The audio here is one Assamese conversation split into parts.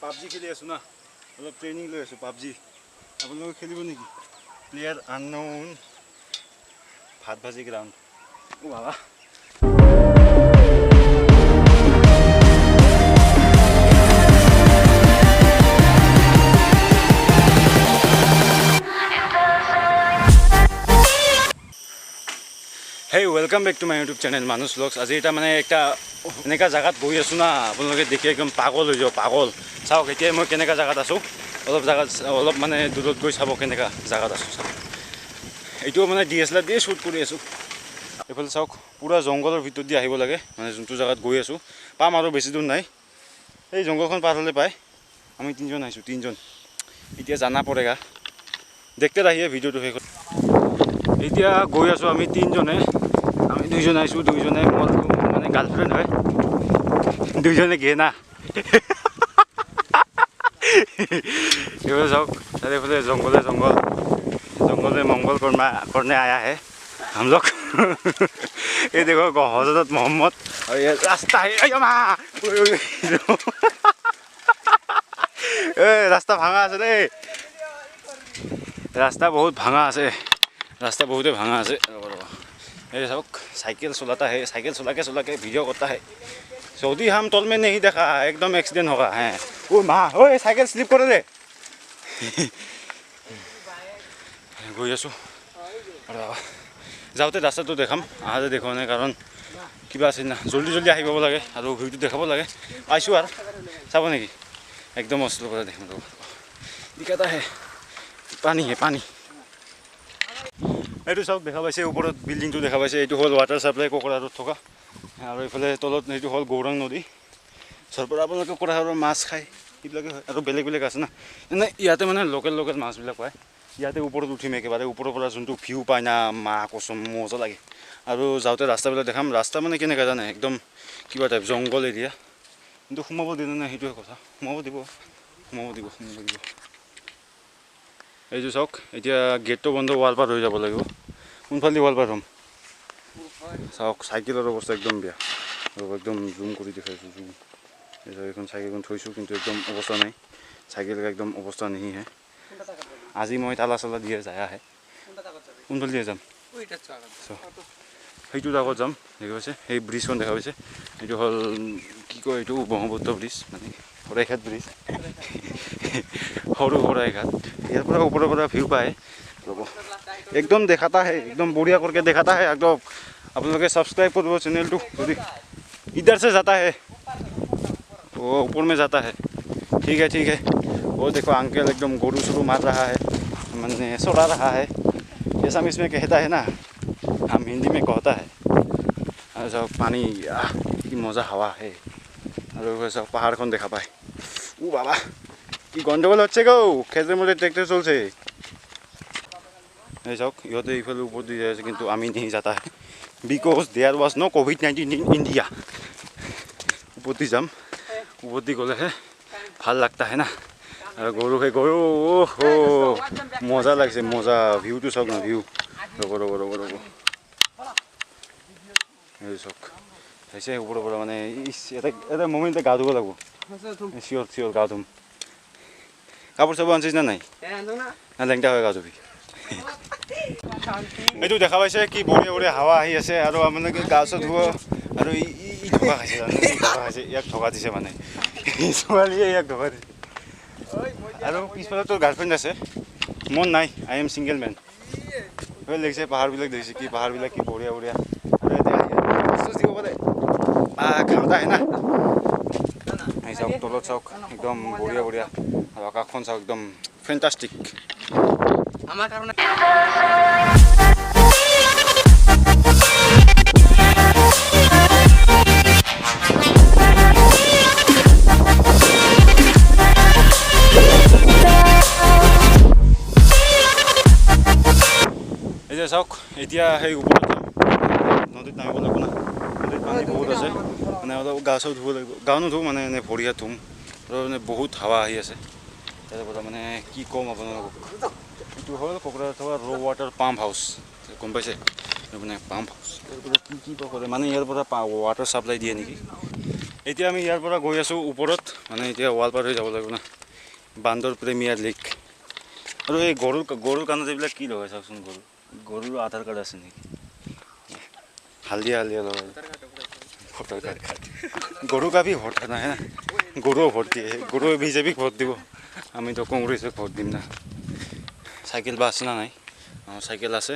পাবজি খেলি আছোঁ না, অলপ ট্ৰেইনিং লৈ আছোঁ পাবজি। আপোনালোকে খেলিব নেকি? প্লেয়াৰ আননোন ভাত ভাজি গ্ৰাউণ্ড। অ' বাবা, hey, welcome back to my YouTube channel Manuj vlogs. আজি এটা মানে একটা এনেকুৱা জেগাত গৈ আছোঁ না, আপোনালোকে দেখি একদম পাগল হৈ যাব, পাগল। চাওক এতিয়া মই কেনেকুৱা জেগাত আছোঁ, অলপ জেগাত অলপ মানে দূৰত গৈ চাব কেনেকুৱা জেগাত আছোঁ। চাওক, এইটোও মানে ডি এছ এল আৰ দিয়ে শ্বুট কৰি আছোঁ। এইফালে চাওক, পূৰা জংঘলৰ ভিতৰত দি আহিব লাগে, মানে যোনটো জেগাত গৈ আছোঁ পাম আৰু বেছি দূৰ নাই। এই জংঘলখন পাৰ হ'লে পায়। আমি তিনিজন আহিছোঁ, তিনিজন। এতিয়া জানা পৰেগা, দেখতে আহিয়ে ভিডিঅ'টো শেষ। এতিয়া গৈ আছোঁ আমি তিনিজনে, আমি দুইজন আহিছোঁ, দুইজনে মোৰ মানে গাৰ্লফ্ৰেণ্ড হয়, দুইজনে গেনা। এইফালে চাওক, চাৰিওফালে জংঘলে জংঘল, জंगल में मंगल करने आया है हम लोग। ये देखो हजरत मोहम्मद, और ये रास्ता है। रास्ता भाঙা আছে দেই, ৰাস্তা বহুত ভাঙা আছে, ৰাস্তা বহুতে ভাঙা আছে। ये चाওক, साइकिल चलाता है, साइकिल चला के वीडियो करता है। सऊदी हम तल में नहीं देखा, एकदम एक्सीडेंट होगा है। ओ माँ, ओ साइकिल स्लिप करे दे। গৈ আছোঁ আৰু যাওঁতে ৰাস্তাটো দেখাম, আহাতে দেখুওৱা নাই কাৰণ কিবা আছিল না, জল্দি জল্দি আহি পাব লাগে আৰু ভিউটো দেখাব লাগে। পাইছোঁ আৰু চাব নেকি, একদম ওচৰৰ পৰা দেখাম। ৰ'ব, দিকাত আহে পানী হে পানী। এইটো চাওক, দেখা পাইছে ওপৰত বিল্ডিংটো দেখা পাইছে, এইটো হ'ল ৱাটাৰ ছাপ্লাই কোকৰাঝাৰত থকা। আৰু এইফালে তলত সেইটো হ'ল গৌৰাং নদী, য'ৰ পৰা আপোনালোকে কোকৰাঝাৰৰ মাছ খায়, সেইবিলাকে হয়। আৰু বেলেগ বেলেগ আছে না, এনে ইয়াতে মানে লোকেল লোকেল মাছবিলাক পায়। ইয়াতে ওপৰত উঠিম, একেবাৰে ওপৰৰ পৰা যোনটো ভিউ পায় না, মা কচম মজা লাগে। আৰু যাওঁতে ৰাস্তাবিলাক দেখাম, ৰাস্তা মানে কেনেকুৱা জানে, একদম কিবা টাইপ জংঘল এৰিয়া, কিন্তু সোমাব দিয়ে নাই সেইটোৱে কথা। সোমাব দিব, সোমাব দিব, সোমাব দিব। এইটো চাওক, এতিয়া গেটটো বন্ধ, ৱাল পাৰ হৈ যাব লাগিব। কোনফালেদি ৱাল পাৰ হ'ম? চাওক, চাইকেলৰ অৱস্থা একদম বেয়া। ৰ'ব, একদম জুম কৰি দেখাইছোঁ, জুম। এইখন চাইকেলখন থৈছোঁ, কিন্তু একদম অৱস্থা নাই, চাইকেল একদম অৱস্থা নাহি হে। আজি মই তালা চালা দিয়ে যায় আহে। কোনফালে দিয়ে যাম? সেইটো আগত যাম, দেখা পাইছে সেই ব্ৰিজখন দেখা পাইছে, এইটো হ'ল কি কয় এইটো ব্ৰহ্মপুত্ৰ ব্ৰিজ, মানে শৰাইঘাট ব্ৰিজ, সৰু শৰাইঘাট। ইয়াৰ পৰা ওপৰৰ পৰা ভিউ পায়। ৰ'ব, একদম দেখাতা হে, একদম বঢ়িয়া करके দেখাতা হে একদম। আপোনালোকে ছাবস্ক্ৰাইব কৰিব চেনেলটো। যদি इधर से जाता है, वो ऊपर में जाता है। ठीक है, ठीक है। वो देखो अंकल एकदम गोरू शुरू मार रहा है, मैंने सड़ा रहा है, जैसा हम इसमें कहता है ना, हम हिंदी में कहता है। और सब पानी, की मज़ा हवा है। और सब পাহাড়খন দেখা পায়। ও বাবা, কি গন্ডগোল হচ্ছে গো, খেতের মধ্যে ট্রেক্টর চলছে। এই চাওক, ইহঁতে এইফালে ওপৰত দি যাই আছে, কিন্তু আমি नहीं जाता है, because there was no COVID-19 in India. ওপৰত দি যাম, ওপৰত দি গ'লেহে ভাল লাগতা है না। আৰু গৰু, সেই গৰু, অ' মজা লাগিছে, মজা ভিউটো চাওক না, ভিউ। ৰ'ব ৰ'ব ৰ'ব ৰ'ব, এই চাওক, চাইছে ওপৰৰ পৰা মানে এটা এটা মমেণ্টে গা ধুব লাগিব। চিয়ৰ চিয়ৰ গা ধুম। কাপোৰ চাপোৰ আনিছিস না নাই? না লেংটা হৈ গা ধুবি। এইটো দেখা পাইছে কি বঢ়িয়া বঢ়িয়া হাৱা আহি আছে। আৰু আপোনালোকে গা চা ধুব। আৰু ই ধোকা খাইছে, ধোকা খাইছে, ইয়াক ধোকা দিছে, মানে ছোৱালীয়ে ইয়াক ধোকা দিছে। আৰু পিছফালে তোৰ গাৰ্লফ্ৰেণ্ড আছে, মোৰ নাই, I am single man. দেখিছে পাহাৰবিলাক, দেখিছে কি পাহাৰবিলাক কি বঢ়িয়া বঢ়িয়া। আৰু ইয়াতে আহি দিব পাৰে, খাওঁতা আহে না। এই চাওক, তলত চাওক, একদম বঢ়িয়া বঢ়িয়া। আৰু আকাশখন চাওক, একদম ফেণ্টাষ্টিক। আমাৰ কাৰণে এতিয়া চাওক, এতিয়া সেই ওপৰত যাম, নদীত নামিব লাগিব না, নদীত পানী বহুত আছে, মানে অলপ গা চা ধুব লাগিব। গা নুধো, মানে এনেই ভৰি হাত ধুম। আৰু মানে বহুত হাৱা আহি আছে তাৰে পৰা, মানে কি ক'ম আপোনালোকক। এইটো হ'ল কোকৰাঝাৰত থকা ৰ' ৱাটাৰ পাম্প হাউচ, গম পাইছে? মানে পাম্প হাউচ, ইয়াৰ পৰা কি কি কৰে মানে, ইয়াৰ পৰা ৱাটাৰ ছাপ্লাই দিয়ে নেকি। এতিয়া আমি ইয়াৰ পৰা গৈ আছোঁ ওপৰত, মানে এতিয়া ৱাল পাৰ হৈ যাব লাগিব না। বান্দৰ প্ৰিমিয়াৰ লীগ। আৰু এই গৰুৰ কাণত এইবিলাক কি লগাই চাওকচোন, গৰুৰ আধাৰ কাৰ্ড আছে নেকি? হালধীয়া হালধীয়া লগাই, ভোটাৰ কাৰ্ড। গৰু কাবি ভোট নাই না, গৰুও ভোট দিয়ে, গৰুৱে বিজেপিক ভোট দিব, আমিতো কংগ্ৰেছক ভোট দিম না। চাইকেল বা আছে না নাই? অঁ, চাইকেল আছে।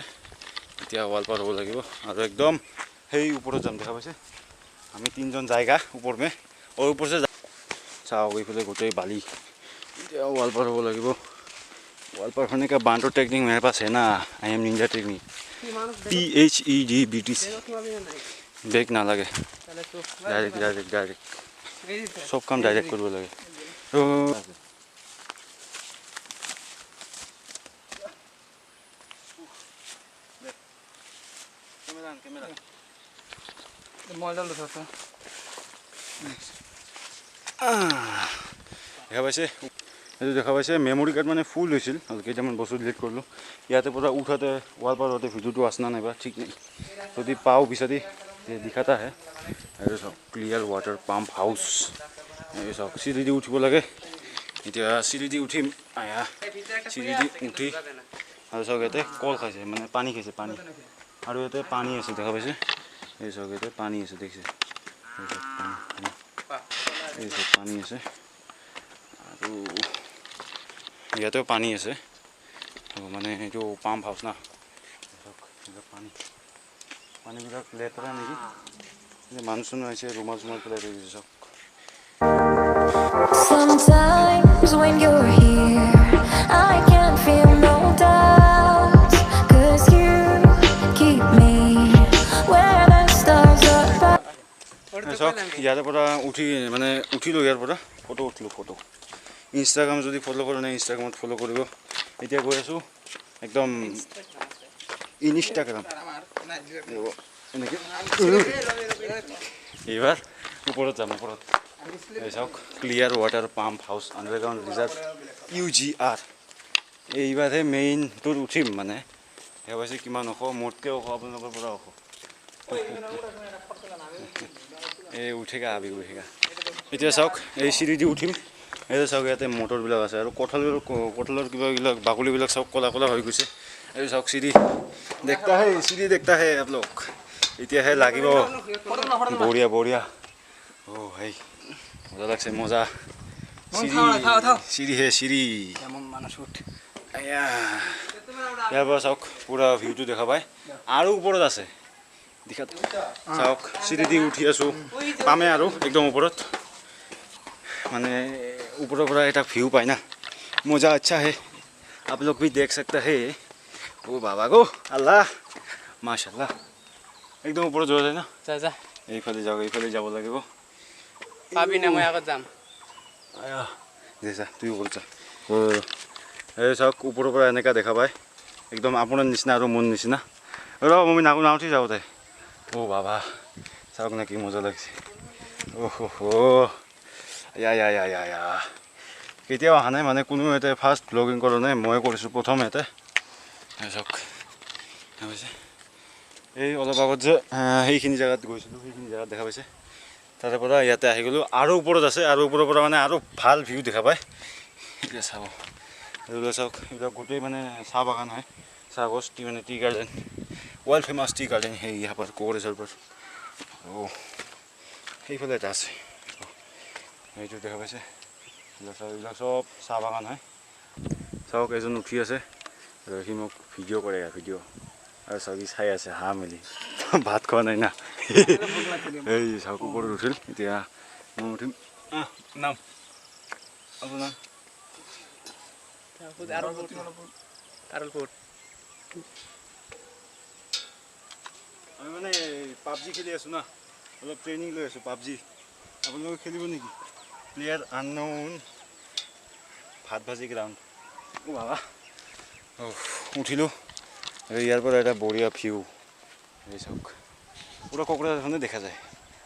এতিয়া ৱাল পাৰ হ'ব লাগিব আৰু একদম সেই ওপৰত যাম, দেখা পাইছে? আমি তিনিজন জায়গা ওপৰ মে, অ ওপৰ চে চাওক এইফালে গোটেই বালি। এতিয়া ৱাল পাৰ হ'ব লাগিব। ৱাল पार होने का बांटो टेक्निक मेरे पास है ना, I am ninja technique, PHED BTC। Bag নালাগে, ডাইৰেক্ট ডাইৰেক্ট ডাইৰেক্ট চব কাম ডাইৰেক্ট কৰিব লাগে। দেখা পাইছে? এইটো দেখা পাইছে, মেমৰি কাৰ্ড মানে ফুল হৈছিল আৰু কেইটামান বস্তু ডিলিট কৰিলোঁ। ইয়াতে পৰা উঠাতে ৱাল পাৰ হওঁতে ভিডিঅ'টো আছে না নাইবা ঠিক নাই, যদি পাওঁ বিচাৰি দিখাতা হে। এইটো চাওক, ক্লিয়াৰ ৱাটাৰ পাম্প হাউচ। এই চাওক, চিৰি দি উঠিব লাগে। এতিয়া চিৰি দি উঠিম, আয়া চিৰি দি উঠি। আৰু চাওক ইয়াতে কল খাইছে, মানে পানী খাইছে, পানী। আৰু ইয়াতে পানী আছে, দেখা পাইছে? এই চাওক ইয়াতে পানী আছে, দেখিছে? এই চাওক পানী, এই চাওক পানী আছে। আৰু ইয়াতেও পানী আছে, মানে এইটো পাম্প হাউচ না। পানী, পানীবিলাক লেতেৰা নেকি? মানুহ চানুহ আহিছে, ৰুমাল চুমাল পেলাই থৈ গৈছে চাওক। Sometimes when you're here, I can't feel no doubt, 'cause you keep me where the stars are above. চাওক ইয়াৰে পৰা উঠি, মানে উঠিলোঁ ইয়াৰ পৰা, ফটো উঠিলোঁ, ফটো। ইনষ্টাগ্ৰাম যদি ফ'ল' কৰে নাই, ইনষ্টাগ্ৰামত ফ'ল' কৰিব। এতিয়া গৈ আছোঁ একদম ইনষ্টাগ্ৰাম এনেকৈ। এইবাৰ ওপৰত যাম, ওপৰত। এই চাওক, clear water pump house underground reserve UGR। এইবাৰহে মেইনটোত উঠিম, মানে দেখা পাইছে কিমান ওখ, মোতকৈ ওখ, আপোনালোকৰ পৰা ওখ। এই উঠেগা আবি উঠেগা। এতিয়া চাওক এই চিৰি দি উঠিম। এই চাওক ইয়াতে মটৰবিলাক আছে আৰু কঁঠালৰ কিবাবিলাক বাকলিবিলাক চাওক ক'লা ক'লা হৈ গৈছে। এই চাওক চিৰি দেখতা হে, চিৰি দেখতা হে আপোনালোক। এতিয়াহে লাগিব, বঢ়িয়া বঢ়িয়া। অ' হেই মজা লাগছে, মজা। চিৰি চিৰি হে চিৰি। ইয়াৰ পৰা চাওক পূৰা ভিউটো দেখা পায়। আৰু ওপৰত আছে, দেখাত চাওক চিৰি দি উঠি আছোঁ, পামে আৰু একদম ওপৰত। মানে ওপৰৰ পৰা এটা ভিউ পায় না, মজা। আচ্ছা হে, आप लोग भी देख सकते हैं। ओ बाबा गो আল্লাহ মাশাআল্লাহ। একদম ওপৰত যোৱা যায় না? যা যা, এইফালে যাওক, এইফালে যাব লাগিব। পাবি না, মই আগত যাম। আয়া দে যা, তুই ওপৰত যা। এই চাওক ওপৰৰ পৰা এনেকুৱা দেখা পায়, একদম আপোনাৰ নিচিনা আৰু মোৰ নিচিনা। ৰ মই নাওঁঠি যাওঁ দে। অ' বাবা চাওক না কি মজা লাগিছে। অ' হ' ইয়া ইয়া ইয়া ইয়া ইয়া। কেতিয়াও অহা নাই, মানে কোনো ইয়াতে ফাৰ্ষ্ট ব্লগিং কৰা নাই, মই কৰিছোঁ প্ৰথম ইয়াতে। চাওক দেখা পাইছে, এই অলপ আগত যে সেইখিনি জেগাত গৈছিলোঁ, সেইখিনি জেগাত দেখা পাইছে। তাৰে পৰা ইয়াতে আহি গ'লোঁ। আৰু ওপৰত আছে, আৰু ওপৰৰ পৰা মানে আৰু ভাল ভিউ দেখা পায়। এতিয়া চাব, এইবিলাক চাওক, এইবিলাক গোটেই মানে চাহ বাগান হয়, চাহ গছ, টি মানে tea garden, world famous tea garden সেই ইয়াৰ পৰা কোকৰাঝাৰ পৰা। আৰু সেইফালে এটা আছে, সেইটো দেখা পাইছে। এইবিলাক চাওক, এইবিলাক চব চাহ বাগান হয়। চাওক এজন উঠি আছে আৰু সি মোক ভিডিঅ' কৰে, ভিডিঅ'। আৰু চাওক সি চাই আছে হাঁহ মেলি, ভাত খোৱা নাই না। এই চাওক ওপৰত উঠিল, এতিয়া মই উঠিম। নাম আপোনাৰ? আমি মানে পাবজি খেলি আছোঁ না, অলপ ট্ৰেইনিং লৈ আছোঁ পাবজি। আপোনালোকে খেলিব নেকি? প্লেয়াৰ আননোন, ভাত ভাজি গ্ৰাউণ্ড। অ' বাবা, উঠিলোঁ। ইয়াৰ পৰা এটা বঢ়িয়া ভিউ। এই চাওক পূৰা কোকৰাঝাৰখনে দেখা যায়।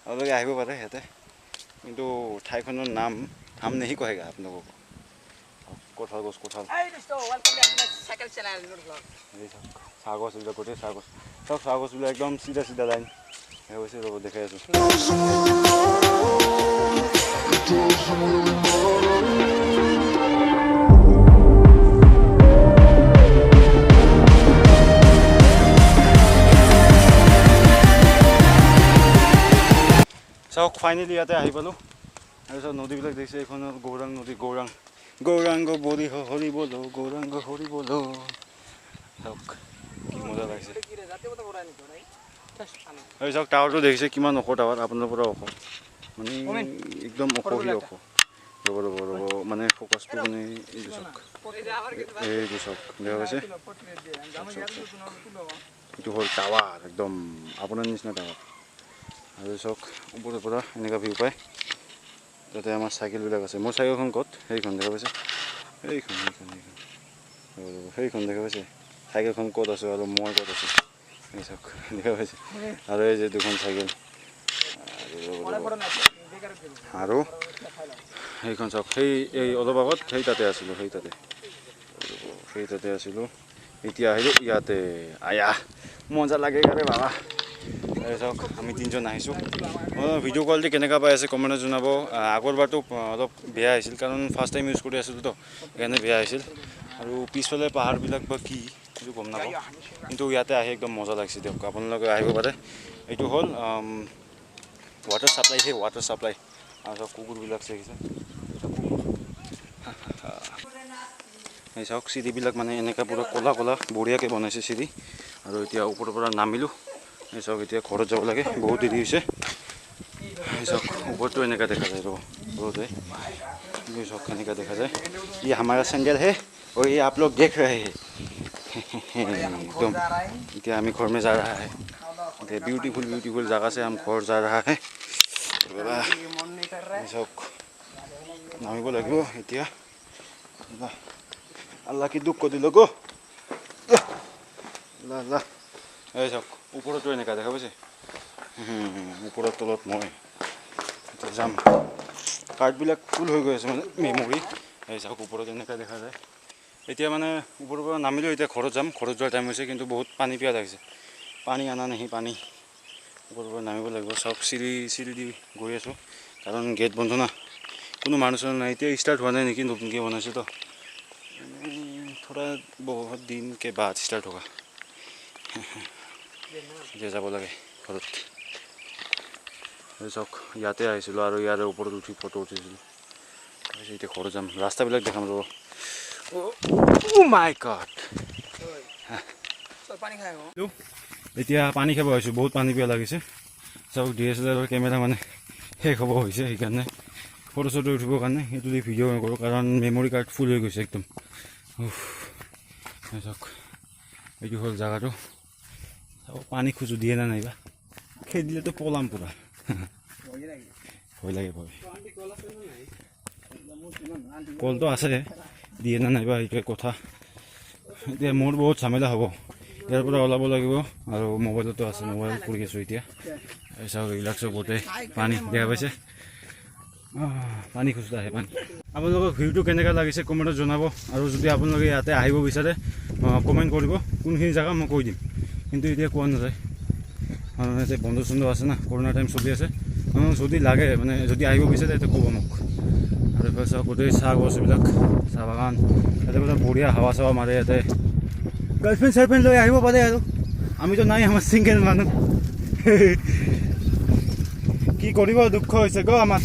আপোনালোকে আহিব পাৰে ইয়াতে, কিন্তু ঠাইখনৰ নাম হাম নেহি কহেগা আপোনালোকক। কঁঠাল গছ, কঁঠাল। এই চাওক চাহ গছ, এইবিলাক গোটেই চাহ গছ। চাওক চাহ গছবিলাক একদম চিধা চিধা লাইন। হৈছে, ৰ'ব দেখাই আছোঁ। চাওক, ফাইনেলি ইয়াতে আহি পালোঁ। আৰু চাওক, নদীবিলাক দেখিছে। এইখন হ'ল গৌৰাং নদী, গৌৰাং। গৌৰাংগ বৰি হৰি বলো, গৌৰাংগ হৰি বলো। চাওক, কি মজা লাগিছে। এই চাওক, টাৱাৰটো দেখিছে, কিমান ওখ টাৱাৰ। আপোনাৰ পৰা ওখ, মানে একদম ওখ। সি ওখ। ৰ'ব, ৰ'ব, ৰ'ব, মানে ফ'কাছটো মানে এইটো চাওক, এইটো চাওক, দেখা পাইছে? এইটো হ'ল টাৱাৰ, একদম আপোনাৰ নিচিনা টাৱাৰ। আৰু চাওক, ওপৰৰ পৰা এনেকুৱা ভিউ পায়। তাতে আমাৰ চাইকেলবিলাক আছে। মোৰ চাইকেলখন ক'ত? সেইখন দেখা পাইছে? সেইখন, সেইখন, সেইখন। ৰ'ব, ৰ'ব, সেইখন দেখা পাইছে? চাইকেলখন ক'ত আছোঁ আৰু মই ক'ত আছোঁ, এই চাওক, দেখা পাইছে? আৰু এই যে দুখন চাইকেল। আৰু ৰ'ব, ৰ'ব। আৰু সেইখন চাওক, সেই এই অলপ আগত সেই তাতে আছিলোঁ, সেই তাতে, সেই তাতে আছিলোঁ। এতিয়া আহিলোঁ ইয়াতে। আয়া, মজা লাগে আৰে বাবা। এই চাওক, আমি তিনিজন আহিছোঁ। ভিডিঅ' কোৱালিটি কেনেকুৱা পাই আছে, কমেণ্টত জনাব। আগৰবাৰটো অলপ বেয়া আহিছিল, কাৰণ ফাৰ্ষ্ট টাইম ইউজ কৰি আছিলোঁ তো, সেইকাৰণে বেয়া আহিছিল। আৰু পিছফালে পাহাৰবিলাক বা কি, সেইটো গম নাপাওঁ, কিন্তু ইয়াতে আহি একদম মজা লাগিছে দিয়ক। আপোনালোকে আহিব পাৰে। এইটো হ'ল ৱাটাৰ ছাপ্লাই, সেই ৱাটাৰ ছাপ্লাই। আৰু চাওক, কুকুৰবিলাক দেখিছে, কুকুৰ। এই চাওক, চিৰিবিলাক মানে এনেকুৱা পূৰা ক'লা ক'লা, বঢ়িয়াকৈ বনাইছে চিৰি। আৰু এতিয়া ওপৰৰ পৰা নামিলোঁ। এই চাওক, এতিয়া ঘৰত যাব লাগে, বহুত দেৰি হৈছে। এই চাওক, ওপৰটো এনেকুৱা দেখা যায়। ৰ'ব, ঘৰতে এই চাওক, এনেকুৱা দেখা যায়। ये हमारा सेंडल है और ये आप लोग देख रहे हैं एकदम। এতিয়া আমি घर में जा रहा है। এতিয়া বিউটিফুল বিউটিফুল जगह से हम घर जा रहा है। বাবা, এই চাওক, নামিব লাগিব এতিয়া। আল্লাহ, আল্লাহ, কি দুখ দিল গো, আল্লাহ, আল্লাহ। এই চাওক, ওপৰতো এনেকুৱা দেখা পাইছে। ওপৰত তলত মই এতিয়া যাম। কাৰ্ডবিলাক ফুল হৈ গৈ আছে, মানে মেমৰি। এই চাওক, ওপৰত এনেকুৱা দেখা যায়। এতিয়া মানে ওপৰৰ পৰা নামিলোঁ, এতিয়া ঘৰত যাম। ঘৰত যোৱাৰ টাইম হৈছে, কিন্তু বহুত পানী পিয়াহ লাগিছে। পানী অনা নাহি পানী। ওপৰৰ পৰা নামিব লাগিব। চাওক, চিৰি চিৰি দি গৈ আছোঁ, কাৰণ গেট বন্ধ না, কোনো মানুহ চানুহ নাই। এতিয়া ষ্টাৰ্ট হোৱা নাই নেকি? নতুনকৈ বনাইছে তো, थोड़ा बहुत दिन के बाद ষ্টাৰ্ট होगा। এতিয়া যাব লাগে ঘৰত। এই চাওক, ইয়াতে আহিছিলোঁ আৰু ইয়াৰে ওপৰত উঠি ফটো উঠিছিলোঁ। তাৰপিছত এতিয়া ঘৰত যাম। ৰাস্তাবিলাক দেখাম, ৰ'ব। মাই গড। পানী খাই। এতিয়া পানী খাব আহিছোঁ, বহুত পানী পিয়াহ লাগিছে। চাওক, ডিএছএলআৰৰ কেমেৰা মানে শেষ হ'ব হৈছে, সেইকাৰণে ফটো চটো উঠিবৰ কাৰণে সেইটো দি ভিডিঅ' নকৰোঁ, কাৰণ মেমৰি কাৰ্ড ফুল হৈ গৈছে একদম। উফ। এই চাওক, এইটো হ'ল জেগাটো। চাওক, পানী খোজো, দিয়ে না নাইবা। খেদিলেতো পলাম পূৰা। ভয় লাগে, ভয়। কলটো আছে, দিয়ে না নাইবা, সেইটোৱে কথা। এতিয়া মোৰ বহুত ঝামেলা হ'ব। ইয়াৰ পৰা ওলাব লাগিব। আৰু মোবাইলতো আছে, মোবাইল কৰি আছোঁ এতিয়া। এই চাওক, এইবিলাক চব গোটেই পানী দেখা পাইছে। পানী খোজা আহে পানী। আপোনালোকৰ ভিউটো কেনেকুৱা লাগিছে, কমেণ্টত জনাব। আৰু যদি আপোনালোকে ইয়াতে আহিব বিচাৰে, কমেণ্ট কৰিব কোনখিনি জেগা, মই কৈ দিম। কিন্তু এতিয়া কোৱা নাযায়, কাৰণ ইয়াতে বন্ধ চন্ধ আছে না, কৰোণা টাইম চলি আছে। যদি লাগে, মানে যদি আহিব বিচাৰে, তেতিয়া ক'ব মোক। আৰু এইফালে চাওক, গোটেই চাহ গছ এইবিলাক, চাহ বাগান। ইয়াতে মানে বঢ়িয়া হাৱা চাৱা মাৰে। ইয়াতে গাৰ্লফ্ৰেণ্ড চাৰ্লফ্ৰেণ্ড লৈ আহিব পাৰে। আৰু আমিতো নাই, আমাৰ ছিংগল মানুহ, কি কৰিব, দুখ হৈছে গ আমাৰ।